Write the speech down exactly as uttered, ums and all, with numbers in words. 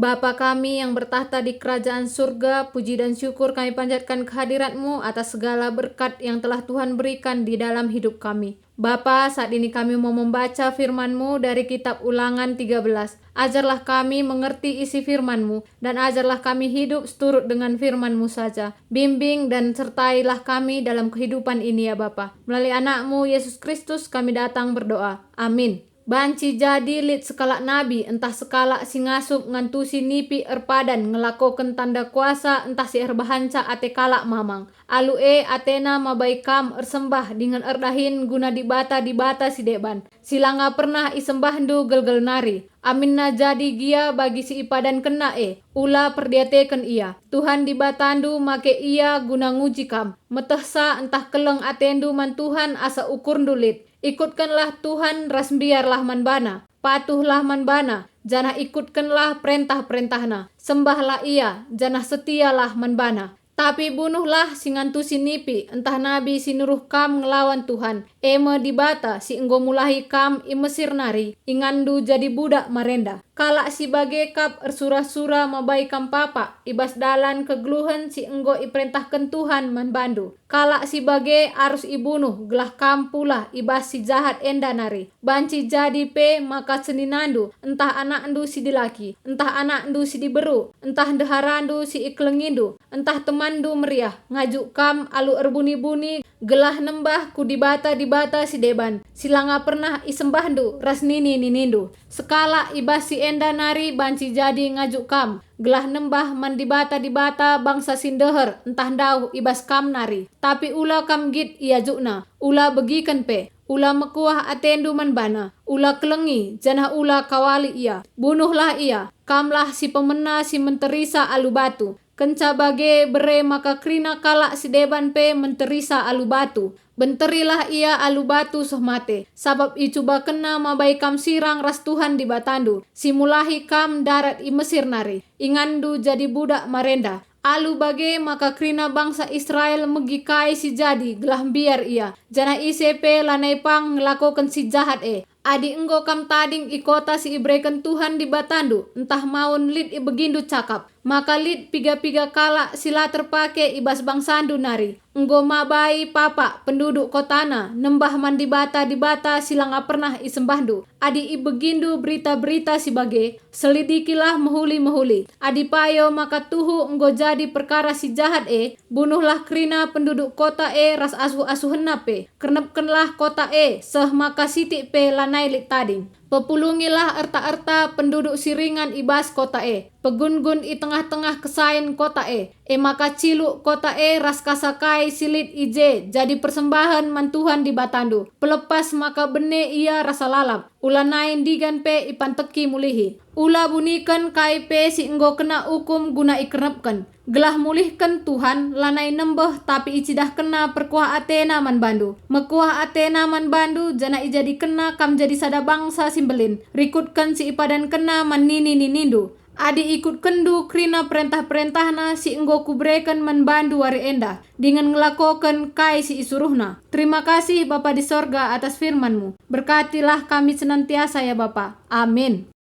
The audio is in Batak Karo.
Bapa kami yang bertakhta di kerajaan surga, puji dan syukur kami panjatkan kehadirat-Mu atas segala berkat yang telah Tuhan berikan di dalam hidup kami. Bapa, saat ini kami mau membaca firman-Mu dari kitab Ulangan tiga belas. Ajarlah kami mengerti isi firman-Mu, dan ajarlah kami hidup seturut dengan firman-Mu saja. Bimbing dan sertailah kami dalam kehidupan ini, ya Bapa. Melalui Anak-Mu, Yesus Kristus, kami datang berdoa. Amin. Banci jadi lit sekalak nabi ntah sekalak si ngasup ngantusi nipi erpadan ngelakoken tanda kuasa ntah si erbahanca ate kalak mamang. Alu e atena mabai kam ersembah dingen erdahin guna dibata-dibata si deban, si langa pernah isembahndu gelgel nari. Aminna jadi gia bagi si ipadankenna e, ula perdiateken ia. Tuhan Dibatandu make ia guna nguji kam. Metehsa ntah keleng atendu man Tuhan asa ukurndu lit. Ikutkenlah Tuhan ras mbiarlah man baNa. Patuhlah man baNa, janah ikutkenlah perentah-perentahNa. Sembahlah Ia, janah setialah man baNa. Tapi bunuhlah si ngantusi nipi, ntah nabi si nuruh kam ngelawan Tuhan, e me Dibata si enggo mulahi kam i Mesir nari, inganndu jadi budak marenda. Kalak si bage kap ersura-sura mabai kam papak i bas dalan kegeluhen si enggo iperentahken Tuhan man bandu. Kalak si bage arus ibunuh gelah kam pulah i bas si jahat enda nari. Banci jadi pe maka seninandu, ntah anakndu si dilaki, ntah anakndu si diberu, ntah ndeharandu si ikelengindu, ntah temanndu meriah, ngajuk kam alu erbuni-buni gelah nembah ku dibata-dibata si deban, si langa pernah isembahndu ras nini-ninindu. Sekalak i bas si enda nari banci jadi ngajuk kam, gelah nembah man dibata-dibata bangsa si ndeher ntah ndauh i bas kam nari. Tapi ula kam nggit iajukna, ula begiken pe, ula mekuah atendu man bana, ula kelengi, janah ula kawali ia. Bunuhlah ia, kamlah si pemena si menterisa alu batu. Kenca bage bere maka kerina kalak si deban pe menterisa alu batu. Benterilah ia alu batu seh mate, sabap icubakenna mabai kam sirang ras Tuhan Dibatandu, si mulahi kam ndarat i Mesir nari, inganndu jadi budak marenda. Alu bage maka kerina bangsa Israel megi kai si jadi gelah mbiar ia, janah ise pe lanai pang ngelakoken si jahat e. Adi enggo kam tading i kota si ibereken Tuhan Dibatandu, ntah maun lit ibegindu cakap, maka lit piga-piga kalak si la terpake i bas bangsandu nari, enggo mabai papak penduduk kotana nembah man dibata-dibata si langa pernah isembahndu. Adi ibegindu berita-berita si bage, selidikilah mehuli-mehuli. Adi payo maka tuhu enggo jadi perkara si jahat e, bunuhlah kerina penduduk kota e ras asuh-asuhenna pe. Kernepkenlah kota e, seh maka sitik pe lanai lit tading. Pepulungilah erta-erta penduduk si ringan i bas kota e. Pegun-gun i tengah-tengah kesain kota e. E maka ciluk kota e ras kasa kai si lit i je jadi persembahen man Tuhan Dibatandu. Pelepas maka bene ia rasa lalap. Ulanai ndigan pe ipanteki mulihi. Ula buniken kai pe si enggo kena ukum guna ikernepken. Gelah mulihken Tuhan lanai nembeh, tapi icidahkenNa perkuah ateNa man bandu. Mekuah ateNa man bandu, janah ijadikenNa kam jadi sada bangsa si mbelin, rikutken si ipadankenNa man nini-ninindu. Adi ikutkenndu kerina perentah-perentahNa si enggo kubereken man bandu wari enda, dingen ngelakoken kai si isuruhNa. Terima kasih, Bapa di sorga, atas firman-Mu. Berkatilah kami senantiasa, ya Bapa. Amin.